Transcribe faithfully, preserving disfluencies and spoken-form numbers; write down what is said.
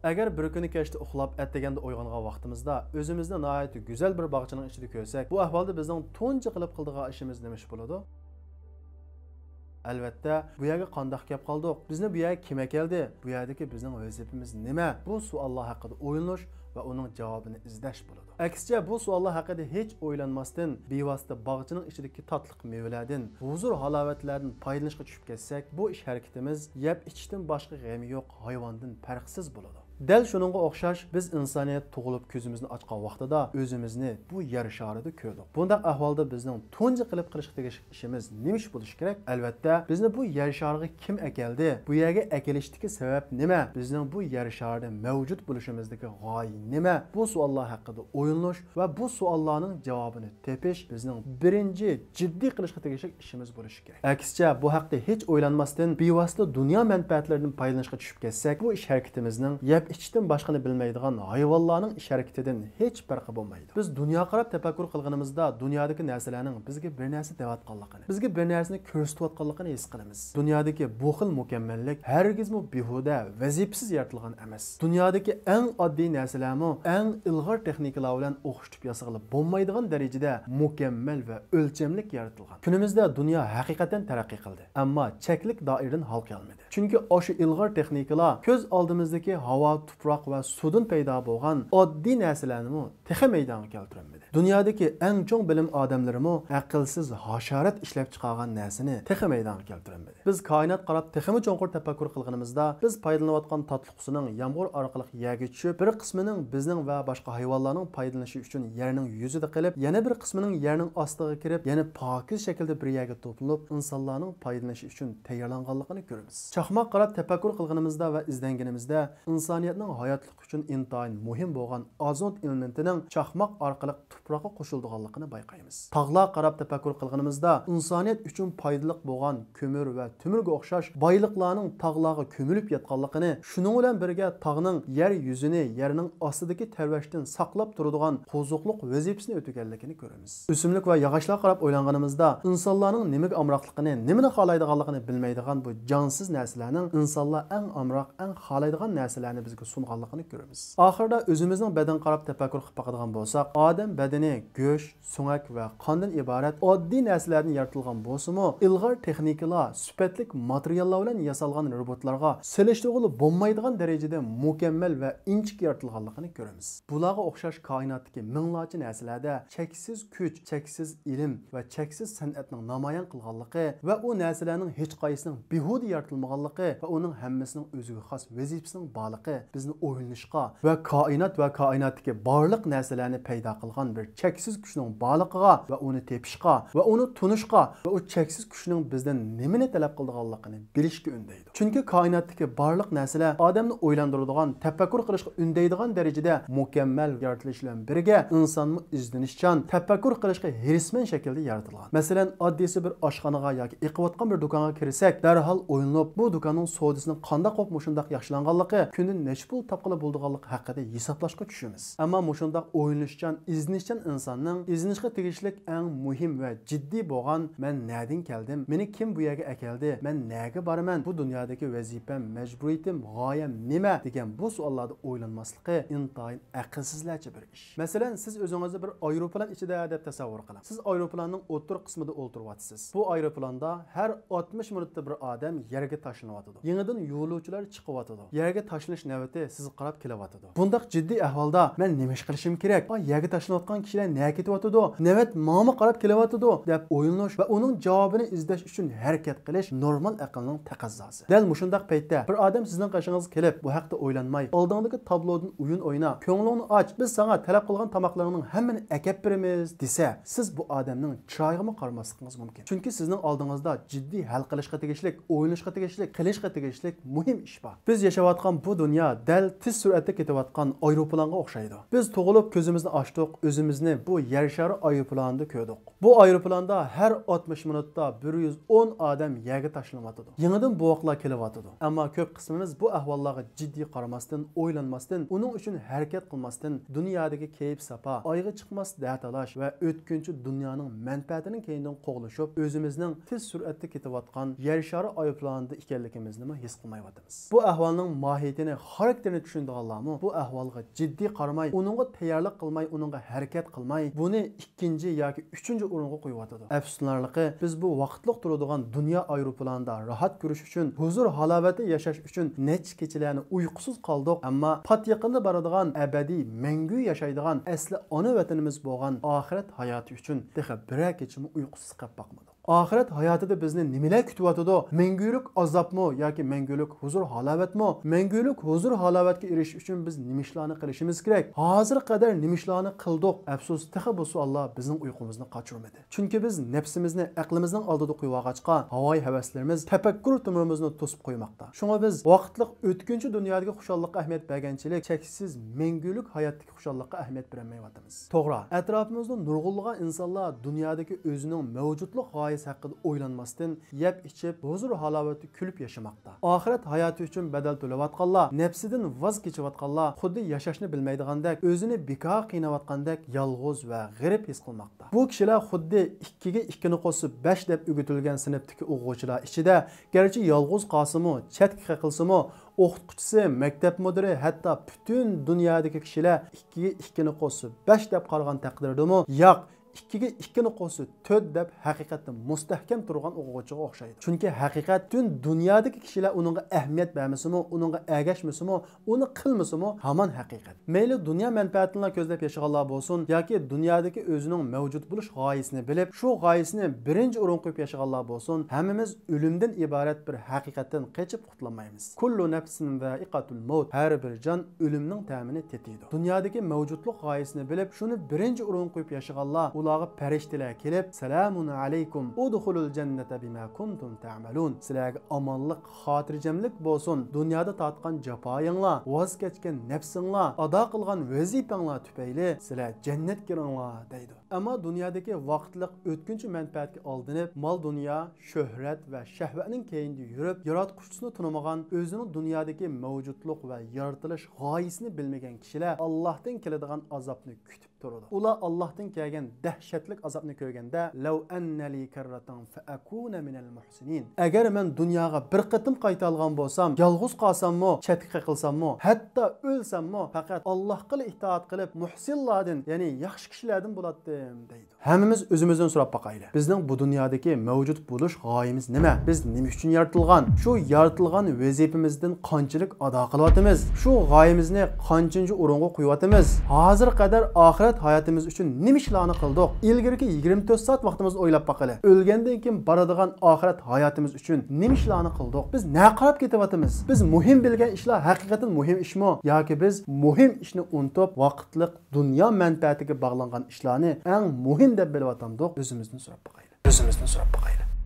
ئەگەر بىر كۈنى كەچتە ئۇخلاپ، ئەتىگەندە ئويغانغان ۋاقتىمىزدا ئۆزىمىزنى ناھايىتى گۈزەل بىر باغچىنىڭ ئىچىدە كۆرسەك، بۇ ئەھۋالدا بىزنىڭ تۇنجى قىلىپ قىلىدىغان ئىشىمىز نېمە ئىش بولىدۇ؟ ئەلۋەتتە، بۇ يەرگە قانداق كەپ قالدۇق؟ بىزنى بۇ يەرگە كىم ئەكەلدى؟ بۇ يەردىكى بىزنىڭ ۋەزىپىمىز نېمە؟ بۇ سوئاللار ھەققىدە ئويلىنىش ۋە ئۇنىڭ جاۋابىنى ئىزدەش بولىدۇ. ئەكسىچە، بۇ سوئاللار ھەققىدە ھېچ ئويلانماستىن، بىۋاسىتە باغچىنىڭ ئىچىدىكى تاتلىق مېۋىلەردىن، ھۇزۇر-ھالاۋەتلەردىن پايدىلىنىشقا چۈشۈپ كەتسەك، بۇ ئىش ھەرىكىتىمىز يەپ-ئىچىشتىن باشقا غېمى يوق ھايۋاندىن پەرقسىز بولىدۇ. دەل شۇنىڭغا ئوخشاش، بىز ئىنسانىيەت تۇغۇلۇپ كۆزىمىزنى ئاچقان ۋاقتىدا ئۆزىمىزنى بۇ يەر شارىدا كۆردۇق. بۇنداق ئەھۋالدا بىزنىڭ تۇنجى قىلىپ قىلىشقا تېگىشلىك ئىشىمىز نېمە ئىش بولۇشى كېرەك؟ ئەلۋەتتە، بىزنى بۇ يەر شارىغا كىم ئەكەلدى؟ بۇ يەرگە ئەكېلىشتىكى سەۋەب نېمە؟ بىزنىڭ بۇ يەر شارىدا مەۋجۇت بولۇشىمىزدىكى غايە نېمە؟ بۇ سوئاللار ھەققىدە ئويلىنىش ۋە بۇ سوئاللارنىڭ جاۋابىنى تېپىش بىزنىڭ بىرىنچى جىددىي قىلىشقا تېگىشلىك ئىشىمىز بولۇشى كېرەك. ئەكسىچە، بۇ ھەقتە ھېچ ئويلانماستىن، بىۋاسىتە دۇنيا مەنپەئەتلىرىدىن پايدىلىنىشقا چۈشۈپ كەتسەك، بۇ ئىش ھەرىكىتىمىزنىڭ يەپ-ئىچىشتىن باشقىنى بىلمەيدىغان ھايۋانلارنىڭ ئىش ھەرىكىتىدىن ھېچ پەرقى بولمايدۇ. بىز دۇنياغا قاراپ تەپەككۇر قىلغىنىمىزدا، دۇنيادىكى نەرسىلەرنىڭ بىزگە بىر نەرسە دەۋاتقانلىقىنى، بىزگە بىر نەرسىنى كۆرسىتىۋاتقانلىقىنى ھېس قىلىمىز. دۇنيادىكى بۇ خىل مۇكەممەللىك ھەرگىزمۇ بىھۇدە، ۋەزىپىسىز يارىتىلغان ئەمەس. دۇنيادىكى ئەڭ ئاددىي نەرسىلەرمۇ ئەڭ ئىلغار تېخنىكىلار بىلەن ئوخشىتىپ ياسىغىلى بولمايدىغان دەرىجىدە مۇكەممەل ۋە ئۆلچەملىك يارىتىلغان. كۈنىمىزدە دۇنيا ھەقىقەتەن تەرەققىي قىلدى، ئەمما چەكلىك دائىرىدىن ھالقىيالمىدى. چۈنكى ئاشۇ ئىلغار تېخنىكىلار كۆز ئالدىمىزدىكى ھاۋا، تۇپراق ۋە سۇدىن پەيدا بولغان ئاددىي نەرسىلەرنىمۇ تېخى مەيدانغا كەلتۈرەلمىدى. دۇنيادىكى ئەڭ چوڭ بىلىم ئادەملىرىمۇ ئەقىلسىز ھاشارات ئىشلەپ چىقارغان نەرسىنى تېخى مەيدانغا كەلتۈرەلمىدى. بىز كائىناتقا قاراپ تېخىمۇ چوڭقۇر تەپەككۇر قىلغىنىمىزدا، بىز پايدىلىنىۋاتقان تاتلىق سۇنىڭ يامغۇر ئارقىلىق يەرگە چۈشۈپ، بىر قىسمىنىڭ بىزنىڭ ۋە باشقا ھايۋانلارنىڭ پايدىلىنىشى ئۈچۈن يەرنىڭ يۈزىدە قېلىپ، يەنە بىر قىسمىنىڭ يەرنىڭ ئاستىغا كىرىپ، يەنە پاكىز شەكىلدە بىر يەرگە توپلىنىپ، ئىنسانلارنىڭ پايدىلىنىشى ئۈچۈن تەييارلانغانلىقىنى كۆرىمىز. چاقماققا قاراپ تەپەككۇر قىلغىنىمىزدا ۋە ئىزدەنگىنىمىزدە، ئىنسانىيەتنىڭ ھاياتلىقى ئۈچۈن ئىنتايىن مۇھىم بولغان ئازوت ئېلېمېنتىنىڭ چاقماق ئارقىلىق تۇپراققا قوشۇلىدىغانلىقىنى بايقايمىز. تاغلارغا قاراپ تەپەككۇر قىلغىنىمىزدا، ئىنسانىيەت ئۈچۈن پايدىلىق بولغان كۆمۈر ۋە تۆمۈرگە ئوخشاش بايلىقلارنىڭ تاغلارغا كۆمۈلۈپ ياتقانلىقىنى، شۇنىڭ بىلەن بىرگە تاغنىڭ يەر يۈزىنى يەرنىڭ ئاستىدىكى تەۋرەشتىن ساقلاپ تۇرىدىغان قوزۇقلۇق ۋەزىپىسىنى ئۆتىگەنلىكىنى كۆرىمىز. ئۆسۈملۈك ۋە ياغاچلارغا قاراپ ئويلانغىنىمىزدا، ئىنسانلارنىڭ نېمىگە ئامراقلىقىنى، نېمىنى خالايدىغانلىقىنى بىلمەيدىغان بۇ جانسىز نەرسىلەرنىڭ ئىنسانلار ئەڭ ئامراق، ئەڭ خالايدىغان نەرسىلەرنى بىزگە سۇنغانلىقىنى كۆرىمىز. ئاخىرىدا ئۆزىمىزنىڭ بەدىنىگە قاراپ تەپەككۇر قىلىپ باقىدىغان بولساق، ئادەم بەدىنى گۆش، سۆڭەك ۋە قاندىن ئىبارەت ئاددىي نەرسىلەردىن يارىتىلغان بولسىمۇ، ئىلغار تېخنىكىلار، سۈپەتلىك ماتېرىياللار بىلەن ياسالغان روبوتلارغا سېلىشتۇرغىلى بولمايدىغان دەرىجىدە مۇكەممەل ۋە ئىنچىكە يارىتىلغانلىقىنى كۆرىمىز. بۇلارغا ئوخشاش كائىناتتىكى مىڭلارچە نەرسىلەردە چەكسىز كۈچ، چەكسىز ئىلىم ۋە چەكسىز سەنئەتنىڭ نامايان قىلغانلىقى ۋە ئۇ نەرسىلەرنىڭ ھېچقايسىنىڭ بىھۇدە يارىتىلمىغانلىقى ۋە ئۇنىڭ ھەممىسىنىڭ ئۆزىگە خاس ۋەزىپىسىنىڭ بارلىقى بىزنى ئويلىنىشقا ۋە كائىنات ۋە كائىناتتىكى بارلىق نەرسىلەرنى پەيدا قىلغان بىر چەكسىز كۈچنىڭ بارلىقىغا ۋە ئۇنى تېپىشقا ۋە ئۇنى تونۇشقا ۋە ئۇ چەكسىز كۈچنىڭ بىزدىن نېمىنى تەلەپ قىلىدىغانلىقىنى بىلىشكە ئۈندەيدۇ. چۈنكى كائىناتتىكى بارلىق نەرسىلەر ئادەمنى ئويلاندۇرىدىغان، تەپەككۇر قىلىشقا ئۈندەيدىغان دەرىجىدە مۇكەممەل يارىتىلىش بىلەن بىرگە، ئىنسانمۇ ئىزدىنىشچان، تەپەككۇر قىلىشقا ھېرىسمەن شەكىلدە يارىتىلغان. مەسىلەن، ئاددىيسى بىر ئاشخانىغا ياكى ئېقىۋاتقان بىر دۇكانغا كىرسەك، دەرھال ئويلىنىپ، بۇ دۇكاننىڭ سودىسىنىڭ قانداق بولۇپ مۇشۇنداق ياخشىلانغانلىقى، كۈندە نەچچە پۇل تاپقىلى بولىدىغانلىقى ھەققىدە ھېسابلاشقا چۈشىمىز. ئەمما مۇشۇنداق ئويلىنىشچان، ئىزدىنىشچان ئىنساننىڭ ئىزدىنىشقا تېگىشلىك ئەڭ مۇھىم ۋە جىددىي بولغان، مەن نەدىن كەلدىم، مېنى كىم بۇ يەرگە ئەكەلدى، مەن نەگە بارىمەن، بۇ دۇنيادىكى ۋەزىپەم، مەجبۇرىيىتىم، غايەم نېمە دېگەن بۇ سوئاللاردا ئويلانماسلىقى ئىنتايىن ئەقىلسىزلەرچە بىر ئىش. مەسىلەن، سىز ئۆزىڭىزنى بىر ئايروپىلان ئىچىدە دەپ تەسەۋۋۇر قىلىڭ. سىز ئايروپىلاننىڭ ئوتتۇرا قىسمىدا ئولتۇرۇۋاتىسىز. بۇ ئايروپىلاندا ھەر ئاتمىش مىنۇتتا بىر ئادەم يەرگە تاشلىنىۋاتىدۇ. يېڭىدىن يولۇچىلار چىقىۋاتىدۇ. يەرگە تاشلىنىش نۆۋىتى سىزگە قاراپ كېلىۋاتىدۇ. بۇنداق جىددىي ئەھۋالدا مەن نېمە ئىش قىلىشىم كېرەك؟ ئا، يەرگە تاشلىنىۋاتقان كىشىلەر نەگە كېتىۋاتىدۇ؟ نۆۋەت ماڭىمۇ قاراپ كېلىۋاتىدۇ، دەپ ئويلىنىش ۋە ئۇنىڭ جاۋابىنى ئىزدەش ئۈچۈن ھەرىكەت قىلىش نورمال ئەقىلنىڭ تەقەززاسى. دەل مۇشۇنداق پەيتتە بىر ئادەم سىزنىڭ قېشىڭىزغا كېلىپ، بۇ ھەقتە ئويلانماي، ئالدىڭدىكى تابلودىن ئويۇن ئوينا، كۆڭلۈڭنى ئاچ، بىز ساڭا تەلەپ قىلغان تاماقلىرىڭنىڭ ھەممىنى ئەكەپ بېرىمىز، دېسە، سىز بۇ ئادەمنىڭ چىرايىغىمۇ قارىماسلىقىڭىز مۇمكىن. چۈنكى سىزنىڭ ئالدىڭىزدا جىددىي ھەل قىلىشقا تېگىشلىك، ئويلىنىشقا تېگىشلىك، قىلىشقا تېگىشلىك مۇھىم ئىش بار. بىز ياشاۋاتقان بۇ دۇنيا دەل تېز سۈرئەتتە كېتىۋاتقان ئايروپىلانغا ئوخشايدۇ. بىز تۇغۇلۇپ كۆزىمىزنى ئاچتۇق، ئۆزىمىزنى بۇ يەر شارى ئايروپىلانىدا كۆردۇق. بۇ ئايروپىلاندا ھەر ئاتمىش مىنۇتتا بىر يۈز ئون ئادەم يەرگە تاشلىنىۋاتىدۇ. يېڭىدىن بوۋاقلار كېلىۋاتىدۇ. ئەمما كۆپ قىسمىمىز بۇ ئەھۋاللارغا جىددىي قارىماستىن، ئويلانماستىن، ئۇنىڭ ئۈچۈن ھەرىكەت قىلماستىن، دۇنيادىكى كەيپ-ساپا، ئايغا چىقماس دەتالاش ۋە ئۆتكۈنچى دۇنيانىڭ مەنپەئەتىنىڭ كەينىدىن قوغلىشىپ، ئۆزىمىزنىڭ تېز سۈرئەتتە كېتىۋاتقان يەر شارى ئايروپىلانىدا ئىكەنلىكىمىزنىمۇ ھېس قىلمايۋاتىمىز. بۇ ئەھۋالنىڭ ماھىيىتىنى، خاراكتېرىنى چۈشىنىدىغانلارمۇ بۇ ئەھۋالغا جىددىي قارىماي، ئۇنىڭغا تەييارلىق قىلماي، ئۇنىڭغا ھەرىكەت قىلماي، بۇنى ئىككىنچى ياكى ئۈچىنچى ئورۇنغا قويۇۋاتىدۇ. ئەپسۇسلىنارلىقى، بىز بۇ ۋاقىتلىق تۇرىدىغان دۇنيا ئايروپىلانىدا راھەت كۆرۈش ئۈچۈن، ھۇزۇر-ھالاۋەتتە ياشاش ئۈچۈن نەچچە كېچىلەرنى ئۇيقۇسىز قالدۇق، ئەمما پات يېقىندا بارىدىغان، ئەبەدىي مەڭگۈ ياشايدىغان ئەسلى ئانا ۋەتىنىمىز بولغان ئاخىرەت ھاياتى ئۈچۈن تېخى بىرەر كېچىمۇ ئۇيقۇسىز قېلىپ باقمىدۇق. ئاخىرەت ھاياتىدا بىزنى نېمىلەر كۈتۈۋاتىدۇ؟ مەڭگۈلۈك ئازابمۇ ياكى مەڭگۈلۈك ھۇزۇر-ھالاۋەتمۇ؟ مەڭگۈلۈك ھۇزۇر-ھالاۋەتكە ئېرىشىش ئۈچۈن بىز نېمە ئىشلارنى قىلىشىمىز كېرەك؟ ھازىرغا قەدەر نېمە ئىشلارنى قىلدۇق؟ ئەپسۇس، تېخى بۇ سوئاللار بىزنىڭ ئۇيقۇمىزنى قاچۇرمىدى. چۈنكى بىز نەپسىمىزنى ئەقلىمىزنىڭ ئالدىدا قويۇۋالغاچقا، ھاۋايى ھەۋەسلىرىمىز تەپەككۇر تۆمۈرىمىزنى توسۇپ قويماقتا. شۇڭا بىز ۋاقىتلىق ئۆتكۈنچى دۇنيادىكى خۇشاللىققا ئەھمىيەت بەرگەنچىلىك، چەكسىز مەڭگۈلۈك ھاياتتىكى خۇشاللىققا ئەھمىيەت بېرەلمەيۋاتىمىز. توغرا، ئەتراپىمىزدا نۇرغۇنلىغان ئىنسانلار دۇنيادىكى ئۆزىنىڭ مەۋجۇتلۇق غايىسى ھەققىدە ئويلانماستىن، يەپ-ئىچىپ، ھۇزۇر-ھالاۋەتتە كۈلۈپ ياشىماقتا. ئاخىرەت ھاياتى ئۈچۈن بەدەل تۆلەۋاتقانلار، نەپسىدىن ۋاز كېچىۋاتقانلار خۇددى ياشاشنى بىلمەيدىغاندەك، ئۆزىنى بىكار قىيناۋاتقاندەك يالغۇز ۋە غېرىب ھېس قىلماقتا. بۇ كىشىلەر خۇددى ئىككىگە ئىككىنى قوشسا بەش دەپ ئۆگىتىلگەن سىنىپتىكى ئوقۇغۇچىلار ئىچىدە گەرچە يالغۇز قالسىمۇ، چەتكە قېقىلسىمۇ، ئوقۇتقۇچىسى، مەكتەپ مۇدىرى، ھەتتا پۈتۈن دۇنيادىكى كىشىلەر ئىككىگە ئىككىنى قوشسا بەش دەپ قارىغان تەقدىردىمۇ، ياق، ئىككىگە ئىككىنى قوشسا تۆت دەپ ھەقىقەتتە مۇستەھكەم تۇرغان ئوقۇغۇچىغا ئوخشايدۇ. چۈنكى ھەقىقەت پۈتۈن دۇنيادىكى كىشىلەر ئۇنىڭغا ئەھمىيەت بەرمىسىمۇ، ئۇنىڭغا ئەگەشمىسىمۇ، ئۇنى قىلمىسىمۇ ھامان ھەقىقەت. مەيلى دۇنيا مەنپەئەتىنىلا كۆزلەپ ياشىغانلار بولسۇن ياكى دۇنيادىكى ئۆزىنىڭ مەۋجۇت بولۇش غايىسىنى بىلىپ، شۇ غايىسىنى بىرىنچى ئورۇنغا قويۇپ ياشىغانلار بولسۇن، ھەممىمىز ئۆلۈمدىن ئىبارەت بىر ھەقىقەتتىن قېچىپ قۇتۇلالمايمىز. كۇللۇ نەپسىن زائىقەتۇل مەۋت، ھەر بىر جان ئۆلۈمنىڭ تەمىنى تېتىيدۇ. دۇنيادىكى مەۋجۇتلۇق غايىسىنى بىلىپ، شۇنى بىرىنچى ئورۇنغا قويۇپ ياشىغانلار، ئۇلارغا پەرىشتىلەر كېلىپ، سالامۇن ئەلەيكۇم، ئۇدخۇلۇل جەننەتە بىما كۇنتۇم تەئمەلۇن، سىلەرگە ئامانلىق، خاتىرجەملىك بولسۇن، دۇنيادا تارتقان جاپايىڭلار، ۋاز كەچكەن نەپسىڭلار، ئادا قىلغان ۋەزىپەڭلار تۈپەيلى سىلەر جەننەتكە كىرىڭلار، دەيدۇ. ئەمما دۇنيادىكى ۋاقىتلىق ئۆتكۈنچى مەنپەئەتكە ئالدىنىپ، مال-دۇنيا، شۆھرەت ۋە شەھۋەتنىڭ كەينىدە يۈرۈپ، ياراتقۇچىسىنى تونۇمىغان، ئۆزىنىڭ دۇنيادىكى مەۋجۇتلۇق ۋە يارىتىلىش غايىسىنى بىلمىگەن كىشىلەر ئاللاھتىن كېلىدىغان ئازابنى كۈتۈپ تۇرىدۇ. ئۇلار ئاللاھتىن كەلگەن دەھشەتلىك ئازابنى كۆرگەندە، لەۋ ئەننە لى كەررەتەن فەئەكۇنە مىنەل مۇھسىنىن. ئەگەر مەن دۇنياغا بىر قېتىم قايتالىغان بولسام، يالغۇز قالساممۇ، چەتكە قېقىلساممۇ، ھەتتا ئۆلسەممۇ، پەقەت ئاللاھقىلا ئىتائەت قىلىپ، مۇھسىنلاردىن، يەنى ياخشى كىشىلەردىن بولاتتىم، دەيدۇ. ھەممىمىز ئۆزىمىزدىن سوراپ باقايلى. بىزنىڭ بۇ دۇنيادىكى مەۋجۇت بولۇش غايىمىز نېمە؟ بىز نېمە ئۈچۈن يارىتىلغان؟ شۇ يارىتىلغان ۋەزىپىمىزدىن قانچىلىك ئادا قىلىۋاتىمىز؟ شۇ غايىمىزنى قانچىنچى ئورۇنغا قويۇۋاتىمىز؟ ھازىرغا قەدەر ئاخىرەت ھاياتىمىز ئۈچۈن نېمە ئىشلارنى قىلدۇق؟ ئىلگىرىكى يىگىرمە تۆت سائەت ۋاقتىمىزنى ئويلاپ باقىلى. ئۆلگەندىن كېيىن بارىدىغان ئاخىرەت ھاياتىمىز ئۈچۈن نېمە ئىشلارنى قىلدۇق؟ بىز نەگە قاراپ كېتىۋاتىمىز؟ بىز مۇھىم بىلگەن ئىشلار ھەقىقەتەن مۇھىم ئىشمۇ؟ ياكى بىز مۇھىم ئىشنى ئۇنتۇپ، ۋاقىتلىق دۇنيا مەنپەئەتىگە باغلانغان ئىشلارنى ئەڭ مۇھىم دەپ بىلىۋاتامدۇق؟ ئۆزىمىزدىن سوراپ باقايلى. ئۆزىمىزدىن سوراپ باقايلى.